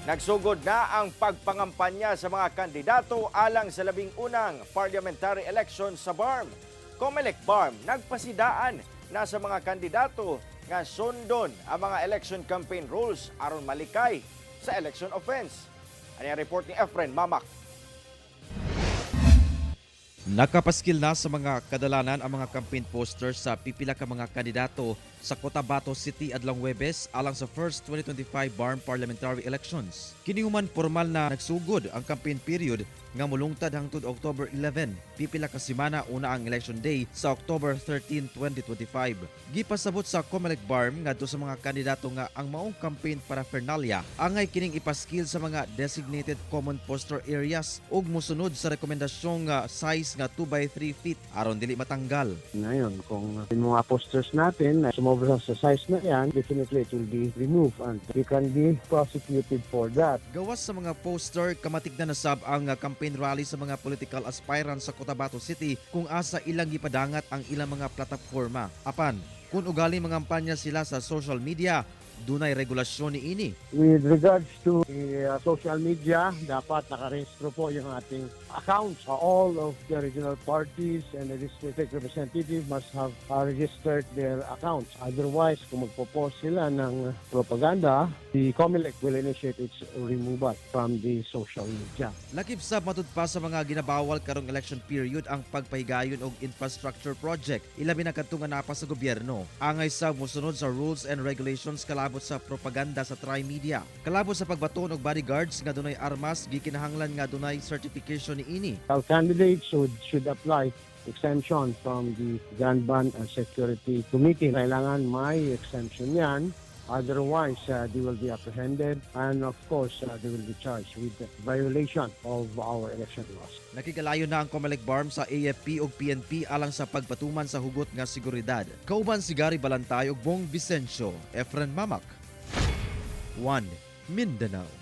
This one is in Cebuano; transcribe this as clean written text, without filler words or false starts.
Nagsugod na ang pagpangampanya sa mga kandidato alang sa 11 na parliamentary election sa BARMM. Comelec BARMM nagpasidaan na sa mga kandidato nga sundon ang mga election campaign rules aron malikay sa election offense. Ani ang report ni Efren Mamak. Nakapaskil na sa mga kadalanan ang mga campaign posters sa pipila ka mga kandidato sa Cotabato City adlong Huwebes alang sa first 2025 BARMM parliamentary elections. Kini human formal na nagsugod ang campaign period nga mulungtad hangtod October 11. Pipila ka semana una ang election day sa October 13, 2025. Gipasabot sa Comelec BARMM ngadto sa mga kandidato nga ang maong campaign paraphernalia angay kining ipaskil sa mga designated common poster areas ug mosunod sa rekomendasyong nga size nga 2 by 3 feet aron dili matanggal. Ngayon, kung yung mga posters natin na sumobra sa size na yan, definitely it will be removed and you can be prosecuted for that. Gawas sa mga poster, kamatigdan na sab ang campaign rally sa mga political aspirants sa Cotabato City kung asa ilang gipadangat ang ilang mga plataporma. Apan, kung ugali mangampanya sila sa social media, dunay regulasyon niini. With regards to the social media, dapat nakarehistro po yung ating accounts. All of the regional parties and the district representative must have registered their accounts. Otherwise, kung magpo-post sila ng propaganda, the COMELEC will initiate its removal from the social media. Lakip sab matud pa sa mga ginabawal karong election period ang pagpahigayon og infrastructure project, ilabi na kadto nga naa pa sa gobyerno. Angay sab mosunod sa rules and regulations kalabot sa propaganda sa tri-media. Kalabot sa pagbaton og bodyguards nga dunay armas, gikinahanglan nga dunay certification niini. All candidates should apply exemption from the Gun Ban and Security Committee. Kailangan may exemption yan. Otherwise, they will be apprehended and, of course, they will be charged with the violation of our election laws. Nakigalayon na ang Comelec BARMM sa AFP ug PNP alang sa pagpatuman sa hugot nga seguridad. Kauban si Gary Balantay ug Bong Vicencio, Efren Mamak. 1 Mindanao.